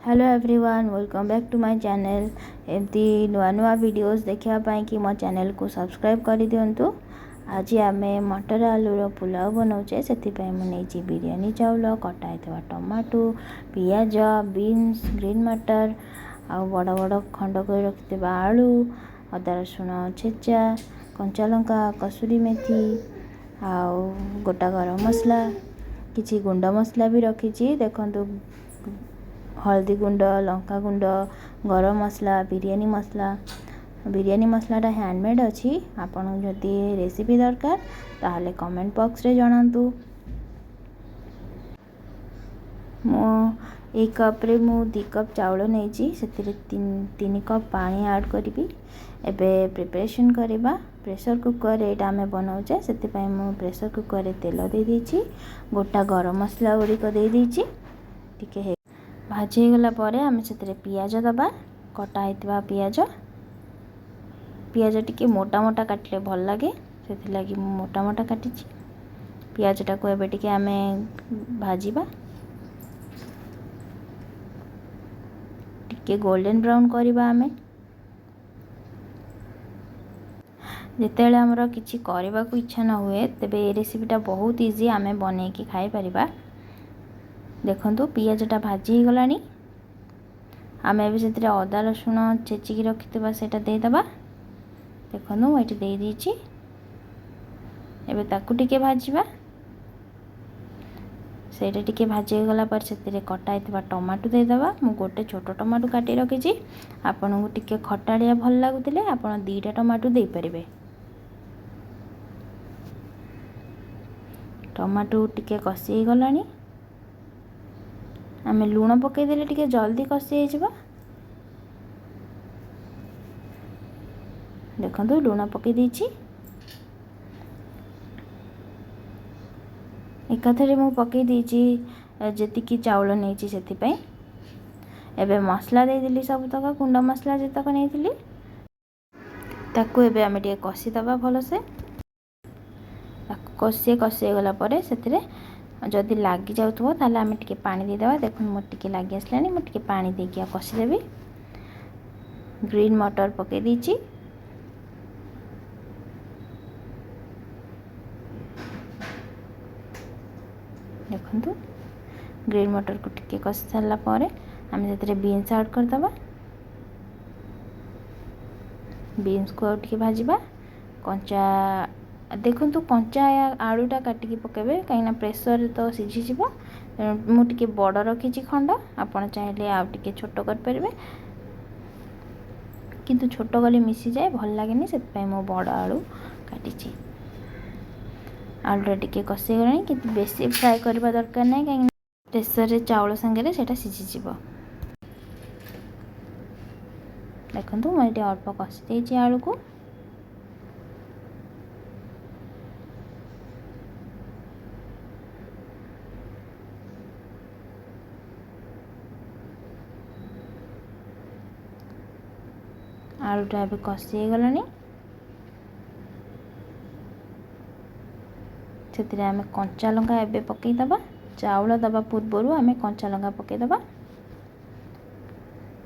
Hello everyone, welcome back to my channel। ଏମିତି ନୂଆ ନୂଆ ଭିଡ଼ିଓଜ୍ ଦେଖିବା ପାଇଁକି ମୋ ଚ୍ୟାନେଲ୍କୁ ସବସ୍କ୍ରାଇବ୍ କରିଦିଅନ୍ତୁ। ଆଜି ଆମେ ମଟର ଆଲୁର ପୁଲାଉ ବନାଉଛେ। ସେଥିପାଇଁ ମୁଁ ନେଇଛି ବିରିୟାନୀ ଚାଉଳ, କଟା ହେଇଥିବା ଟମାଟୋ, ପିଆଜ, ବିନ୍ସ, ଗ୍ରୀନ୍ ମଟର ଆଉ ବଡ଼ ବଡ଼ ଖଣ୍ଡ କରି ରଖିଥିବା ଆଳୁ, ଅଦା ରସୁଣ ଛେଚା, କଞ୍ଚା ଲଙ୍କା, କସୁରୀ ମେଥି ଆଉ ଗୋଟା ଗରମ ମସଲା। କିଛି ଗୁଣ୍ଡ ମସଲା ବି ରଖିଛି, ଦେଖନ୍ତୁ, ହଳଦୀ ଗୁଣ୍ଡ, ଲଙ୍କା ଗୁଣ୍ଡ, ଗରମ ମସଲା, ବିରିୟାନୀ ମସଲା। ବିରିୟାନୀ ମସଲାଟା ହ୍ୟାଣ୍ଡମେଡ଼୍ ଅଛି। ଆପଣଙ୍କୁ ଯଦି ରେସିପି ଦରକାର, ତାହେଲେ କମେଣ୍ଟ ବକ୍ସରେ ଜଣାନ୍ତୁ। ମୁଁ ଏଇ କପ୍ରେ ମୁଁ 2 କପ୍ ଚାଉଳ ନେଇଛି, ସେଥିରେ 3 କପ୍ ପାଣି ଆଡ଼୍ କରିବି। ଏବେ ପ୍ରିପାରେସନ୍ କରିବା। ପ୍ରେସର୍ କୁକର୍ରେ ଏଇଟା ଆମେ ବନାଉଛେ, ସେଥିପାଇଁ ମୁଁ ପ୍ରେସର୍ କୁକର୍ରେ ତେଲ ଦେଇଦେଇଛି, ଗୋଟା ଗରମ ମସଲା ଗୁଡ଼ିକ ଦେଇଦେଇଛି। ଟିକେ ଭାଜି ହେଇଗଲା ପରେ ଆମେ ସେଥିରେ ପିଆଜ ଦେବା, କଟା ହେଇଥିବା ପିଆଜ। ପିଆଜ ଟିକେ ମୋଟା ମୋଟା କାଟିଲେ ଭଲ ଲାଗେ, ସେଥିଲାଗି ମୁଁ ମୋଟା ମୋଟା କାଟିଛି। ପିଆଜଟାକୁ ଏବେ ଟିକେ ଆମେ ଭାଜିବା, ଟିକେ ଗୋଲ୍ଡେନ୍ ବ୍ରାଉନ୍ କରିବା ଆମେ। ଯେତେବେଳେ ଆମର କିଛି କରିବାକୁ ଇଚ୍ଛା ନ ହୁଏ, ତେବେ ଏ ରେସିପିଟା ବହୁତ ଇଜି, ଆମେ ବନେଇକି ଖାଇପାରିବା। ଦେଖନ୍ତୁ, ପିଆଜଟା ଭାଜି ହେଇଗଲାଣି। ଆମେ ଏବେ ସେଥିରେ ଅଦା ରସୁଣ ଛେଚିକି ରଖିଥିବା ସେଇଟା ଦେଇଦେବା। ଦେଖନ୍ତୁ, ମୁଁ ଏଠି ଦେଇଦେଇଛି। ଏବେ ତାକୁ ଟିକେ ଭାଜିବା। ସେଇଟା ଟିକେ ଭାଜି ହେଇଗଲା ପରେ ସେଥିରେ କଟା ହେଇଥିବା ଟମାଟୋ ଦେଇଦେବା। ମୁଁ ଗୋଟେ ଛୋଟ ଟମାଟୋ କାଟି ରଖିଛି। ଆପଣଙ୍କୁ ଟିକେ ଖଟାଳିଆ ଭଲ ଲାଗୁଥିଲେ ଆପଣ 2ଟା ଟମାଟୋ ଦେଇପାରିବେ। ଟମାଟୋ ଟିକେ କଷି ହେଇଗଲାଣି। ଆମେ ଲୁଣ ପକାଇଦେଲେ ଟିକେ ଜଲ୍ଦି କଷି ହେଇଯିବ। ଦେଖନ୍ତୁ, ଲୁଣ ପକାଇ ଦେଇଛି। ଏକାଥରେ ମୁଁ ପକାଇ ଦେଇଛି ଯେତିକି ଚାଉଳ ନେଇଛି ସେଥିପାଇଁ। ଏବେ ମସଲା ଦେଇଦେଲି, ସବୁତକ ଗୁଣ୍ଡ ମସଲା ଯେତକ ନେଇଥିଲି। ତାକୁ ଏବେ ଆମେ ଟିକେ କଷିଦେବା ଭଲସେ। ତାକୁ କଷି ହେଇଗଲା ପରେ ସେଥିରେ ଯଦି ଲାଗିଯାଉଥିବ, ତାହେଲେ ଆମେ ଟିକେ ପାଣି ଦେଇଦେବା। ଦେଖନ୍ତୁ, ମୋର ଟିକେ ଲାଗି ଆସିଲାଣି, ମୁଁ ଟିକେ ପାଣି ଦେଇକି ଆଉ କଷିଦେବି। ଗ୍ରୀନ୍ ମଟର ପକାଇ ଦେଇଛି। ଦେଖନ୍ତୁ, ଗ୍ରୀନ୍ ମଟରକୁ ଟିକେ କଷି ସାରିଲା ପରେ ଆମେ ସେଥିରେ ବିନ୍ସ ଆଡ଼୍ କରିଦେବା। ବିନ୍ସକୁ ଆଉ ଟିକେ ଭାଜିବା। କଞ୍ଚା, ଦେଖନ୍ତୁ, କଞ୍ଚା ଆଳୁଟା କାଟିକି ପକାଇବେ, କାହିଁକିନା ପ୍ରେସରରେ ତ ସିଝିଯିବ। ତେଣୁ ମୁଁ ଟିକେ ବଡ଼ ରଖିଛି ଖଣ୍ଡ, ଆପଣ ଚାହିଁଲେ ଆଉ ଟିକେ ଛୋଟ କରିପାରିବେ। କିନ୍ତୁ ଛୋଟ କଲେ ମିଶିଯାଏ, ଭଲ ଲାଗେନି, ସେଥିପାଇଁ ମୁଁ ବଡ଼ ଆଳୁ କାଟିଛି। ଆଳୁଟା ଟିକେ କଷିଗଲାଣି, କିନ୍ତୁ ବେଶୀ ଫ୍ରାଏ କରିବା ଦରକାର ନାହିଁ, କାହିଁକିନା ପ୍ରେସରରେ ଚାଉଳ ସାଙ୍ଗରେ ସେଇଟା ସିଝିଯିବ। ଦେଖନ୍ତୁ, ମୁଁ ଏଠି ଅଳ୍ପ କଷି ଦେଇଛି ଆଳୁକୁ। ଆଳୁଟା ଏବେ କଷି ହେଇଗଲାଣି। ସେଥିରେ ଆମେ କଞ୍ଚା ଲଙ୍କା ଏବେ ପକାଇଦେବା। ଚାଉଳ ଦେବା ପୂର୍ବରୁ ଆମେ କଞ୍ଚା ଲଙ୍କା ପକାଇଦେବା।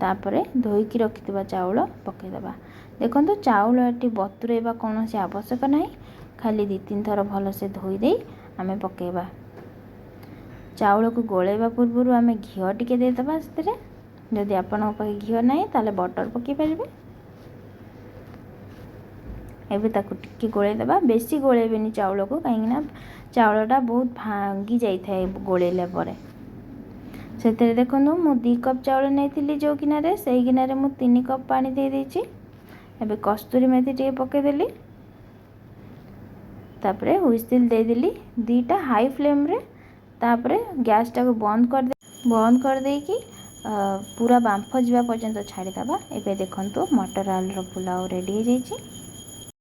ତାପରେ ଧୋଇକି ରଖିଥିବା ଚାଉଳ ପକାଇଦେବା। ଦେଖନ୍ତୁ, ଚାଉଳ ଏଠି ବତୁରେଇବା କୌଣସି ଆବଶ୍ୟକ ନାହିଁ। ଖାଲି 2 3 ଥର ଭଲସେ ଧୋଇ ଦେଇ ଆମେ ପକାଇବା। ଚାଉଳକୁ ଗୋଳେଇବା ପୂର୍ବରୁ ଆମେ ଘିଅ ଟିକେ ଦେଇଦେବା ସେଥିରେ। ଯଦି ଆପଣଙ୍କ ପାଖେ ଘିଅ ନାହିଁ, ତାହେଲେ ବଟର୍ ପକାଇ ପାରିବେ। ଏବେ ତାକୁ ଟିକେ ଗୋଳେଇ ଦେବା। ବେଶୀ ଗୋଳେଇବେନି ଚାଉଳକୁ, କାହିଁକିନା ଚାଉଳଟା ବହୁତ ଭାଙ୍ଗି ଯାଇଥାଏ ଗୋଳେଇଲା ପରେ। ସେଥିରେ ଦେଖନ୍ତୁ, ମୁଁ 2 କପ୍ ଚାଉଳ ନେଇଥିଲି ଯେଉଁ ଗିନାରେ, ସେଇ ଗିନାରେ ମୁଁ 3 କପ୍ ପାଣି ଦେଇଦେଇଛି। ଏବେ କସ୍ତୁରୀ ମେଥି ଟିକେ ପକାଇଦେଲି। ତାପରେ ହୁଇସିଲ୍ ଦେଇଦେଲି 2ଟା ହାଇ ଫ୍ଲେମ୍ରେ। ତାପରେ ଗ୍ୟାସ୍ଟାକୁ ବନ୍ଦ କରିଦେଇକି ପୁରା ବାମ୍ଫ ଯିବା ପର୍ଯ୍ୟନ୍ତ ଛାଡ଼ିଦେବା। ଏବେ ଦେଖନ୍ତୁ, ମଟର ଆଲୁର ପୁଲାଉ ରେଡ଼ି ହେଇଯାଇଛି।